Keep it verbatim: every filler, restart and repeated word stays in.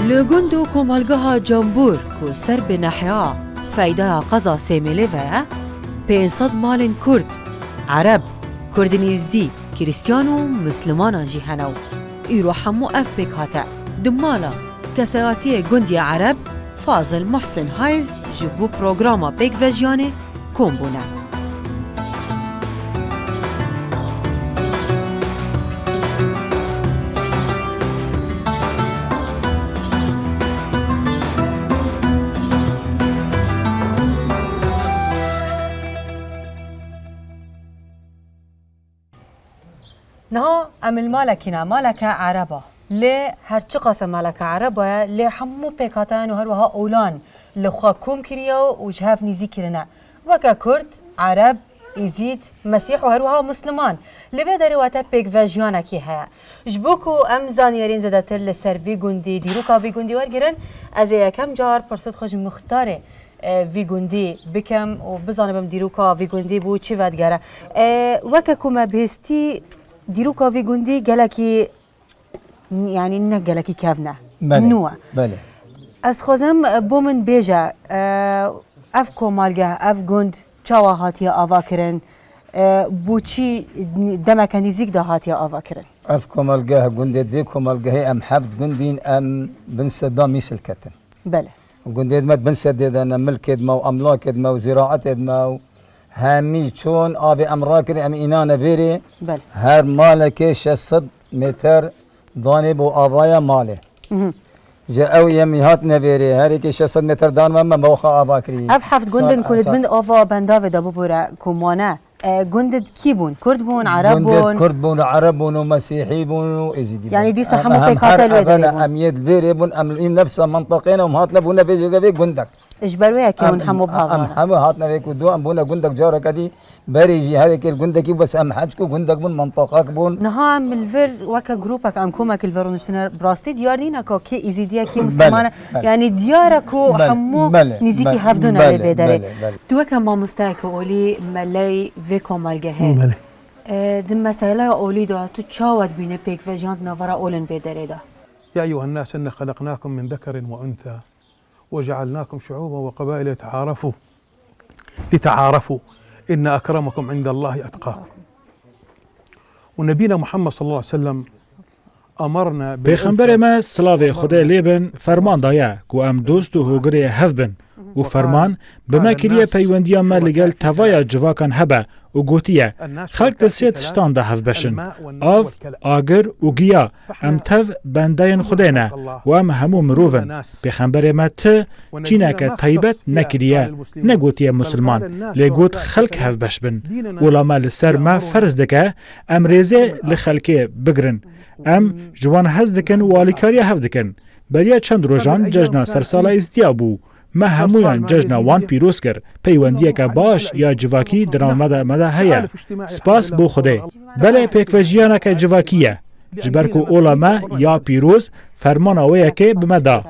Li gund û komelgeha Cambûr ku ser bi nehiya Feydaya qeza Sêmêlê ve ye, pênc sed malên Kurd, Ereb, Kurdên Êzdî, Krîstiyan û Mislimanan jî hene û îro hemû ev pêk hate. Di mala kesayatiyê gundê Ereb Fazil Muhsin Hayz ji bo programa pêkvejiyanê kom bûne. Niha em li malekî ne, maleke Ereba. Lê her çiqas e maleke Ereba ye, lê hemû pêkhatan û her wiha olan li xwe kom kiriye û ji hev nîzî kirine. Weke Kurd, Ereb, Êzîd, Mesîh û her wiha Misliman. Li vê derê wate pêkvejiyanekî heye. Ji bo ku em zanyariyên zêdetir li ser vî gundî, dîroka vî gundî wergirin, ez ê yekem car pirsêt xwe ji muxtarê, e, vî gundî bikim û bizanibim dîroka vî gundî bo çi vedigere. E, weke ku me bihêstî, dîroka vî gundî gelekî, yanî ne gelekî kevn e. Belê, nû e. Belê. Ez xwazim, e, bo min bêje, e, ev komelgeh, ev gund çawa hatiye avakirin? E, bo çi demeke nîzîk de hatiye avakirin? Ev komelgeh, gundê, di vê komelgehê em heft gundîn, em bin seda mîsil ketin. Belê. Gundê me di bin sedê de ne, milkê me û emlakê me û zîraetê me û hemî çûn, avê em rakirin, em înane vêrê. Belê. Her malekê şeş sed meter danê bo avaya malê. Mhm. Ji ew yemî hatine vêrê, her yekê şeş sed meter dan me, me bo xwe ava kirî. Ev heft gundin ku li bin ava bendavê de bibûre ku mane. E, gundid kî bûn? Kurd bûn, Ereb bûn? Gundid Kurd bûn, Ereb bûn û Mesîhî bûn û Êzîdî bûn. Yanî dîsa hemû pêkhate li wê derê bûn. Em yê li vêrê bûn, em li nefsa mintaqê ne û em hatine bûne vê jêge vê gundek. Ji ber wê yekê hûn hemû bi hev hatine. Em hemû hatine vê ku du em bûne gundek, careke dî berê jî her yekê li gundekî, bes em hec ku gundek bûn, mintaqek bûn. Niha em li vir weke grûpek, em komek li vir rûniştine, bi rastî diyar nîne ku kê Êzîdî ye, kê Misliman e. Belê. Yanî diyar e ku hemû nîzîkî hevdû ne lê vê derê. Belê, belê. Tu weke mamosteyeke olî, meleyê vê komelgehê. Belê. E, di meseleya olî de tu çawa dibîne pêkvejiyan di navbera olên vê derê de? يا أيها الناس إنا خلقناكم من ذكر وأنثى وجعلناكم شعوبا وقبائل لتعارفوا، لتعارفوا إن أكرمكم عند الله أتقاكم. ونبينا محمد صلى الله عليه وسلم أمرنا بالألفة. Pêxemberê me, silavê Xwedê lê bin, ferman daye ku em dost û hogirê hev bin û ferman bi me kiriye peywendiya me li gel tevaya civakan hebe û gotiye, xelk di sê tiştan de hev beşin, av, agir û giya, em tev bendeyên Xwedê ne û em hemû mirov in. Pêxemberê me ti çîneke taybet nekiriye, negotiye musilman, lê got xelk hevbeş bin. Ola me li ser me ferz dike, em rêzê li xelkê bigirin. Em ji wan hez dikin û alîkariya hev dikin. Beriya çend rojan cejna sersala Êzdiya bû. Me hemûyan cejna wan pîroz kir. Peywendiyeke baş ya civakî di nav me de, me de heye. Spas bo Xwedê. Belê pêkvejiyaneke civakî ye. Ji ber ku ola me ya pîroz fermana wê yekê bi me da.